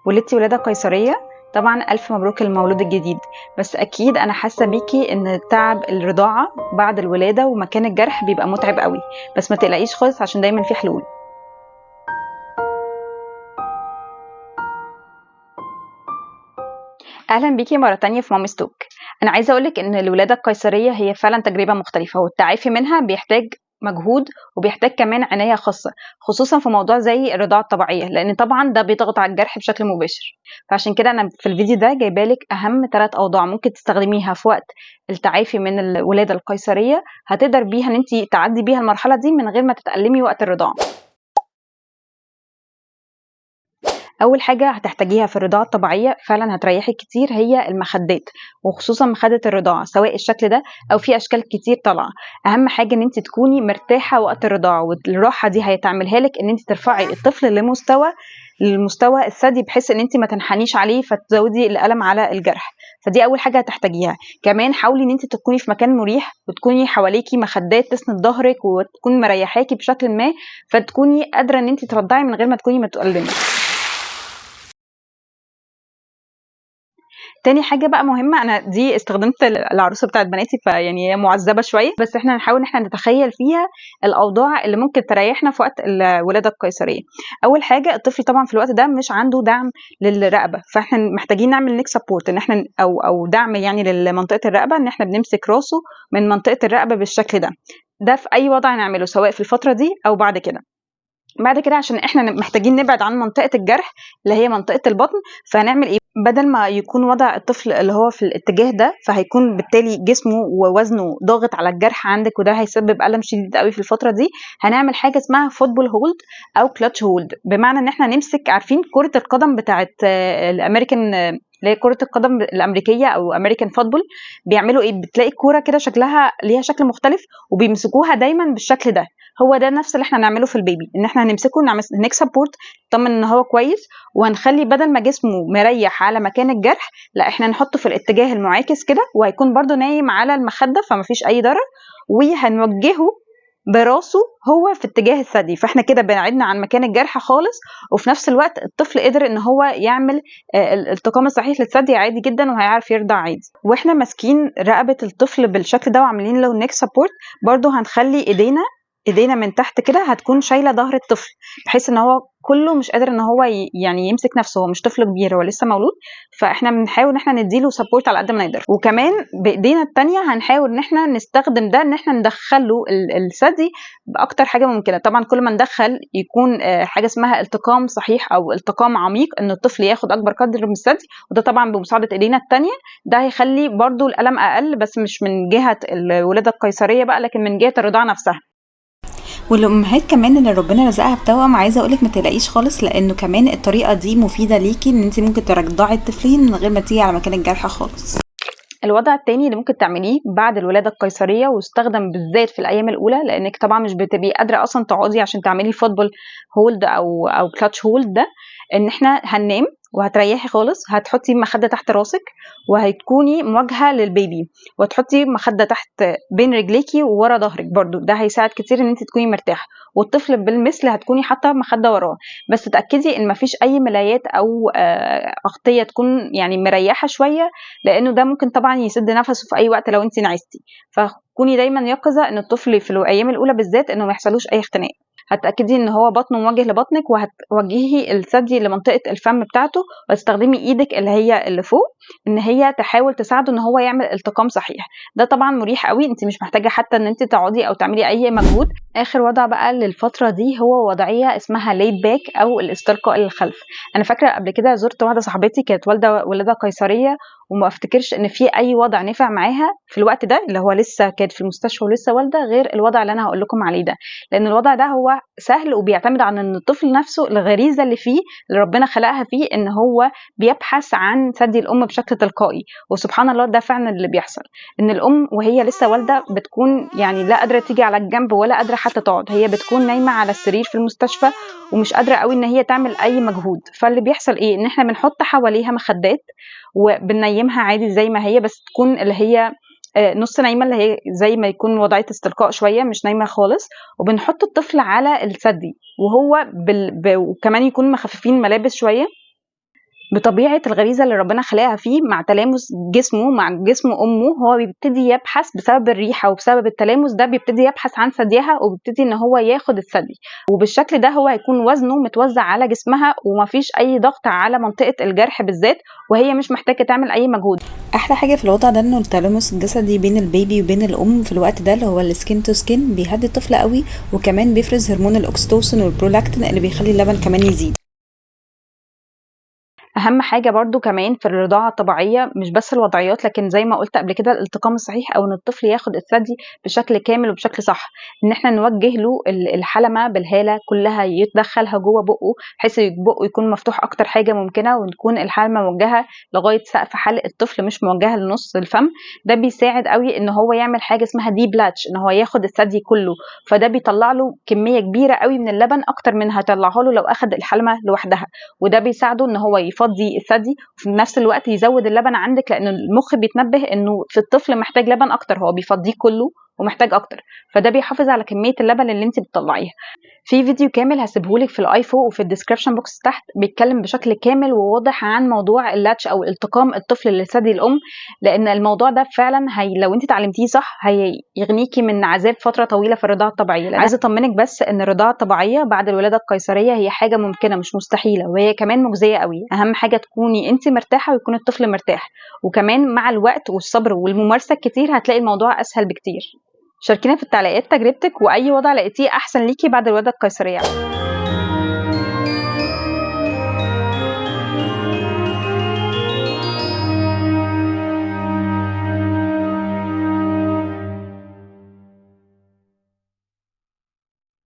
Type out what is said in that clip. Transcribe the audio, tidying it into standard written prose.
ولدتي ولاده قيصرية، طبعا الف مبروك المولود الجديد، بس اكيد انا حاسه بيكي ان تعب الرضاعة بعد الولادة ومكان الجرح بيبقى متعب قوي، بس ما تقلقيش خالص عشان دايما في حلول. اهلا بيكي مرة تانية في Mommy's Talk. انا عايزه اقولك ان الولادة القيصريه هي فعلا تجربه مختلفة، والتعافي منها بيحتاج مجهود وبيحتاج كمان عناية خاصة، خصوصا في موضوع زي الرضاعة الطبيعية، لان طبعا ده بيضغط على الجرح بشكل مباشر. فعشان كده انا في الفيديو ده جايبالك اهم 3 اوضاع ممكن تستخدميها في وقت التعافي من الولادة القيصريه، هتقدر بيها ان انت تعدي بيها المرحلة دي من غير ما تتألمي وقت الرضاعة. اول حاجة هتحتاجيها في الرضاعة الطبيعية فعلا هتريحك كتير هي المخدات، وخصوصا مخده الرضاعة، سواء الشكل ده او في اشكال كتير طالعه. اهم حاجة ان انت تكوني مرتاحة وقت الرضاعة، والراحة دي هيتعملها لك ان انت ترفعي الطفل للمستوى الثدي، بحيث ان انت ما تنحنيش عليه فتزودي الالم على الجرح. فدي اول حاجة هتحتاجيها. كمان حاولي ان انت تكوني في مكان مريح، وتكوني حواليكي مخدات تسند ظهرك وتكون مريحاكي بشكل ما، فتكوني قادرة ان انت ترضعي من غير ما تكوني متألمه. تاني حاجة بقى مهمة، أنا دي استخدمت العروسة بتاعت بناتي، فيعني هي معذبة شوية، بس احنا هنحاول إن احنا نتخيل فيها الأوضاع اللي ممكن تريحنا في وقت الولادة القيصرية. أول حاجة الطفل طبعا في الوقت ده مش عنده دعم للرقبة، فاحنا محتاجين نعمل neck support، إن احنا أو دعم يعني لمنطقة الرقبة، إن احنا بنمسك راسه من منطقة الرقبة بالشكل ده. ده في أي وضع نعمله، سواء في الفترة دي أو بعد كده. بعد كده عشان احنا محتاجين نبعد عن منطقة الجرح اللي هي منطقة البطن، فهنعمل ايه؟ بدل ما يكون وضع الطفل اللي هو في الاتجاه ده، فهيكون بالتالي جسمه ووزنه ضاغط على الجرح عندك، وده هيسبب ألم شديد قوي في الفترة دي. هنعمل حاجة اسمها football hold أو clutch hold، بمعنى ان احنا نمسك، عارفين كرة القدم بتاعت الامريكان، اللي هي كرة القدم الأمريكية أو American football، بيعملوا إيه؟ بتلاقي الكورة كده شكلها ليها شكل مختلف وبيمسكوها دايما بالشكل ده. هو ده نفس اللي احنا هنعمله في ال baby، ان احنا هنمسكه نعمل neck support، نطمن ان هو كويس، وهنخلي بدل ما جسمه مريح على مكان الجرح، لا احنا نحطه في الاتجاه المعاكس كده، وهيكون برده نايم على المخدة فمفيش اي ضرر، وهنوجهه براسه هو في اتجاه الثدي. فاحنا كده بعدنا عن مكان الجرح خالص، وفي نفس الوقت الطفل قدر ان هو يعمل الالتقام الصحيح للثدي عادي جدا، وهيعرف يرضع عادي. واحنا ماسكين رقبة الطفل بالشكل ده وعاملين له neck support، برده هنخلي ايدينا من تحت كده هتكون شايله ظهر الطفل، بحيث ان هو كله مش قادر ان هو يعني يمسك نفسه، هو مش طفل كبير، هو لسه مولود، فاحنا بنحاول ان احنا نديله support على قد ما نقدر. وكمان بايدينا التانية هنحاول ان احنا نستخدم ده ان احنا ندخله الثدي باكتر حاجة ممكنة. طبعا كل ما ندخل يكون حاجة اسمها التقام صحيح او التقام عميق، ان الطفل ياخد اكبر قدر من الثدي، وده طبعا بمساعدة ايدينا التانية. ده هيخلي برضو الالم اقل، بس مش من جهة الولادة القيصريه بقى، لكن من جهة الرضاعة نفسها. والامهات كمان اللي ربنا رزقها بتوأم، عايزه اقولك ما تقلقيش خالص، لانه كمان الطريقة دي مفيدة ليكي، ان انت ممكن ترضعي الطفلين من غير ما تيجي على مكان الجرح خالص. الوضع التاني اللي ممكن تعمليه بعد الولادة القيصريه، ويستخدم بالذات في الايام الاولى، لانك طبعا مش بتبقي قادرة اصلا تقعدي عشان تعملي football hold او clutch hold، ده ان احنا هننام وهتريحي خالص، هتحطي مخده تحت راسك وهتكوني مواجهة لل baby، وتحطي مخده تحت بين رجليكي وورا ظهرك برضو، ده هيساعد كتير ان انت تكوني مرتاحة. والطفل بالمثل هتكوني حاطه مخده وراه، بس تاكدي ان مفيش اي ملايات او اغطيه تكون يعني مريحه شوية، لانه ده ممكن طبعا يسد نفسه في اي وقت لو انت نعستي. فكوني دايما يقظه ان الطفل في الايام الاولى بالذات انه ما يحصلوش اي اختناق. هتأكدي ان هو بطنه موجه لبطنك، وهتوجهي الثدي لمنطقه الفم بتاعته، وهتستخدمي ايدك اللي هي اللي فوق ان هي تحاول تساعده ان هو يعمل التقام صحيح. ده طبعا مريح قوي، انت مش محتاجه حتى ان انت تقعدي او تعملي اي مجهود. اخر وضع بقى للفترة دي هو وضعية اسمها laid back او الاستلقاء للخلف. انا فاكره قبل كده زرت واحدة صاحبتي كانت والده ولاده قيصرية، وما افتكرش ان في اي وضع نفع معاها في الوقت ده اللي هو لسه كانت في المستشفى ولسه والده، غير الوضع اللي انا هقول لكم عليه ده، لان الوضع ده هو سهل وبيعتمد على ان الطفل نفسه الغريزة اللي فيه اللي ربنا خلقها فيه ان هو بيبحث عن ثدي الام بشكل تلقائي. وسبحان الله ده فعلا اللي بيحصل، ان الام وهي لسه والده بتكون يعني لا قادرة تيجي على الجنب ولا قادرة حتى تقعد، هي بتكون نايمة على السرير في المستشفى ومش قادرة قوي ان هي تعمل اي مجهود. فاللي بيحصل ايه؟ ان احنا بنحط حواليها مخدات وبننيمها عادي زي ما هي، بس تكون اللي هي نص نايمة، اللي هي زي ما يكون وضعية استلقاء شوية، مش نايمة خالص، وبنحط الطفل على الثدي وهو وكمان يكون مخففين ملابس شوية. بطبيعة الغريزة اللي ربنا خلقها فيه مع تلامس جسمه مع جسم امه، هو بيبتدي يبحث بسبب الريحة وبسبب التلامس ده، بيبتدي يبحث عن ثديها وبيبتدي ان هو ياخد الثدي، وبالشكل ده هو هيكون وزنه متوزع على جسمها ومفيش اي ضغط على منطقة الجرح بالذات، وهي مش محتاجه تعمل اي مجهود. احلى حاجة في الوضع ده انه التلامس الجسدي بين ال baby وبين الام في الوقت ده اللي هو ال skin to skin بيهدي الطفل قوي، وكمان بيفرز هرمون ال oxytocin وال prolactin اللي بيخلي اللبن كمان يزيد. اهم حاجة برضو كمان في الرضاعة الطبيعية مش بس الوضعيات، لكن زي ما قلت قبل كده الالتقام الصحيح، او ان الطفل ياخد الثدي بشكل كامل وبشكل صح، ان احنا نوجه له الحلمة بالهاله كلها يدخلها جوه بقه، بحيث بقه يكون مفتوح اكتر حاجة ممكنة، وتكون الحلمة موجهة لغاية سقف حلق الطفل مش موجهة لنص الفم. ده بيساعد قوي ان هو يعمل حاجة اسمها deep latch، ان هو ياخد الثدي كله، فده بيطلع له كمية كبيرة قوي من اللبن اكتر من هيطلعها له لو اخد الحلمة لوحدها، وده بيساعده ان هو يفضي الثدي وفي نفس الوقت يزود اللبن عندك، لان المخ بيتنبه انه في الطفل محتاج لبن اكتر، هو بيفضيه كله ومحتاج اكتر، فده بيحافظ على كمية اللبن اللي انت بتطلعيها. في فيديو كامل هسيبهولك في ال i فوق وفي ال description box تحت، بيتكلم بشكل كامل وواضح عن موضوع ال latch او التقام الطفل لثدي الام، لان الموضوع ده فعلا هي لو انت اتعلمتيه صح هيغنيكي من عذاب فترة طويلة في الرضاعة الطبيعية. عايزه اطمنك بس ان الرضاعة الطبيعية بعد الولادة القيصريه هي حاجة ممكنة مش مستحيلة، وهي كمان مجزية قوي. اهم حاجة تكوني انت مرتاحة ويكون الطفل مرتاح، وكمان مع الوقت والصبر والممارسة الكتير هتلاقي الموضوع اسهل بكتير. شاركينا في التعليقات تجربتك واي وضع لقيتيه احسن ليكي بعد الولادة القيصريه.